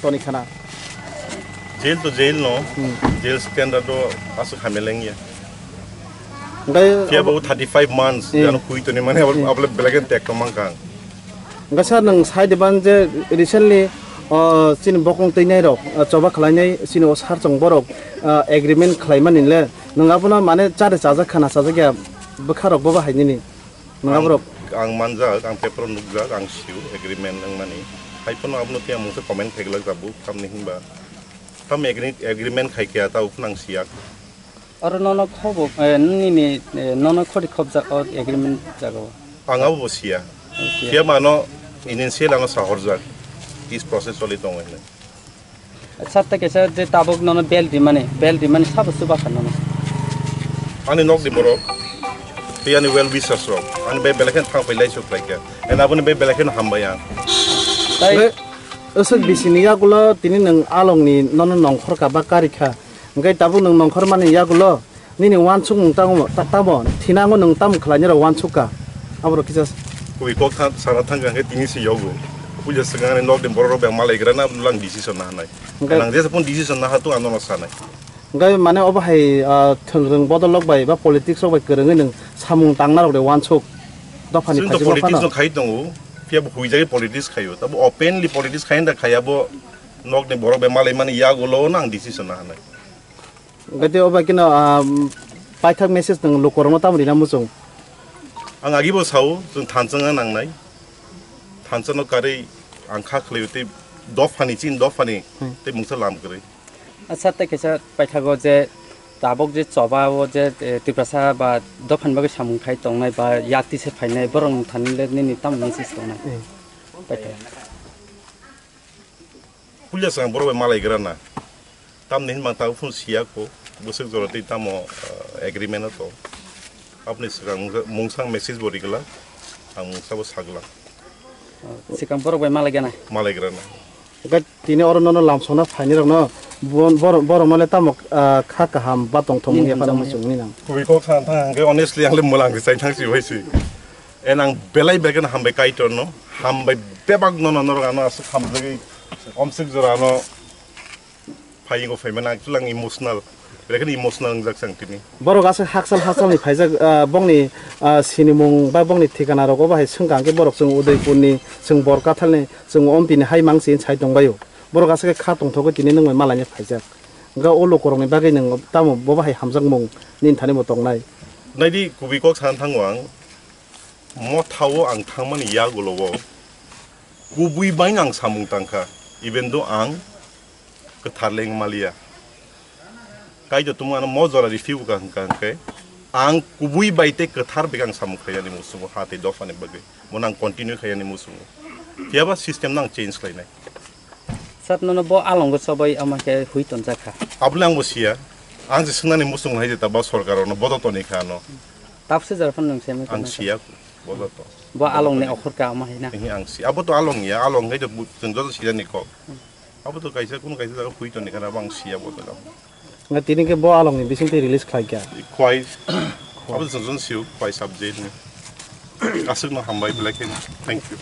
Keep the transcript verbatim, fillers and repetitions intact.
Toni khana. Jail to jail no. Hmm. Jail standard do aswk hamya lengya. Hingke Phiya abo bo thirty five months, Hmm. Jano hui toni mane abo, Hmm. Abo le belai khe tek tongmang kha ang. Hingke sir, nwng sai de ban je recently, o, chini bokong twi nai rok, o, choba khlai nai chini o sir chong borok, o, agreement khlai mani le, nwng abono mane chare chajak khana chajak ya bwkha rok bo bahai nini. Nwng Ang, aborok ang manjak, ang paper o nukjak, ang sio agreement wngmani. Hai phano abono tei ang mungsa comment khaigwlak jabuk, tamni hinba. Tam agree-, agreement khai khe ta uphno ang siya. Oro nono khobo, eh, nini, eh, nono khori khobjak o agreement jaga o. Ang abo bo siya. Okay. Siya mano initial ano sahorjak. Is process choli tongo hinwi. Sir, ta kaisa je tabuk nono bail rimani, bail rimani sabo chuba kha nono. Ani nokni borok, tei ani well wishers rok, ani bai belai kheno thang phai lai sok khlai kha. And aboni bai belai kheno hambai ang. Tai Re, aswk bisini yagulo tini nwng alongni nono nongkhor ka ba kari kha. Hingke tabuk nwng nongkhor mani yagulo nini wansukmung tamo, ta-, tamo, thinango nwng tamo khlainai rok wansuk ka. Aborok kisa. Koi kok tha-, sana thang kha hingke tini si yogo. Puja swkang ani nokni borok rok bai malaigra na lang decision na hanai. Hingke Nang jesa pun decision na hatu ano no sanai. Hingke mane obo hai, ah, thwngrwng bodol rok bai ba politics rok bai kwrwngwi nwng samung tangna rok de wansuk. Dophani Chwng to phaisingno politics phano. No khai tongo. Phiya bo huijagwi politics khaio. Tabo openly politics khai da khaya bo nokni borok bai malai mani yagulo nang decision na hanai. Hingke tei obo kino, ah, paithak message nwng lukurokno tamo rina muchung? Ang agi bo sao, chwng thansa wngna nangnai. Thansa no karwi ang kha khlaio tei dophani, chini dophani Hmm. Tei mungsa lam kwrwi. Acha, tei kaisa paithago je tabuk je choba o je, eh, Tiprasa ba dophani bagwi samung khai tongnai ba yakti se phainai borok ni thani le nini tamo message tongnai? Hmm. Paithak. Puila swkang borok bai malaigra na. Tamni hinma tabuk phano siya kho. Bwswk jora tei tamo, ah, agreement o to. Aboni swkang mungsa-, mungsang message bo rigwlak. Ang mungsa bo sagwlak. Swkang borok bai malaigra na. Malaigra na. Hingke tini oro nono lamsokna phainai rokno bo-, borok, borokno le tamo, ah, kha kaham ba tongthokmung Nini yaphano hwnjakmani. Muchungni nang. Kubui kok sana thang hingke honestly ang le mwlang se chai thang si bai si. En ang belai belai kheno hambai Kaitor no, hambai bebak no, no, norok ano aswk hamjagwi omswk jora ano phaingo phaimani actually ang emotional, belai kheno emotional wngjak sang tini. Borok aswk hakchal hakchal ni phaijak, ah, bongni, ah, sinimung ba bongni thikana rogo bahai swngkha hwnkhe borok chwng Udaipur ni, chwng Borkathal ni, chwng Ompi ni hai mang se sai tongbaio. Borok aswk khe kha tongthogwi tini nwng bai malaina phaijak. Hwnkhe o lukurokni bagwi nwng tamo bo bahai hamjakmung nini thani bo tongnai? Naidi kubui kok sana thango ang, mothao ang thangmani yagulo o kubui bai ang samung tangkha, even though ang kwthar leng maliya. Kaitor tumung ano mo jora riphiu ka hwnkha hwnkhe ang kubui bai tei kwthar bai ang samung khaiyani muchungo ha tei dophani bagwi. Mo nang continue khaiyani muchungo. Phiyaba system nang change khlainai. Sir, nono bo alongo chobai ama khe hui tonjak kha. Abole ang bo siya. Ang se swngnani muchung hai je ta ba sorkar ono bodo toni kha ano. Tapse jar phano nung se Ang siya bodo to. Bo along ni okhor ka ama hai na. Ehe, ang si. Abo to along ya, along hai to bu-, chwng joto siya ni kok. Abo to kaisa, kuno kaisa jaga hui toni kha, abo ang siya bodo. Nga tini ke bo along ni bising te release khlai kya? Khwai. Abo to chwng joto siyo, khwai subject ni. Aswk no hambai belai khe. Thank you.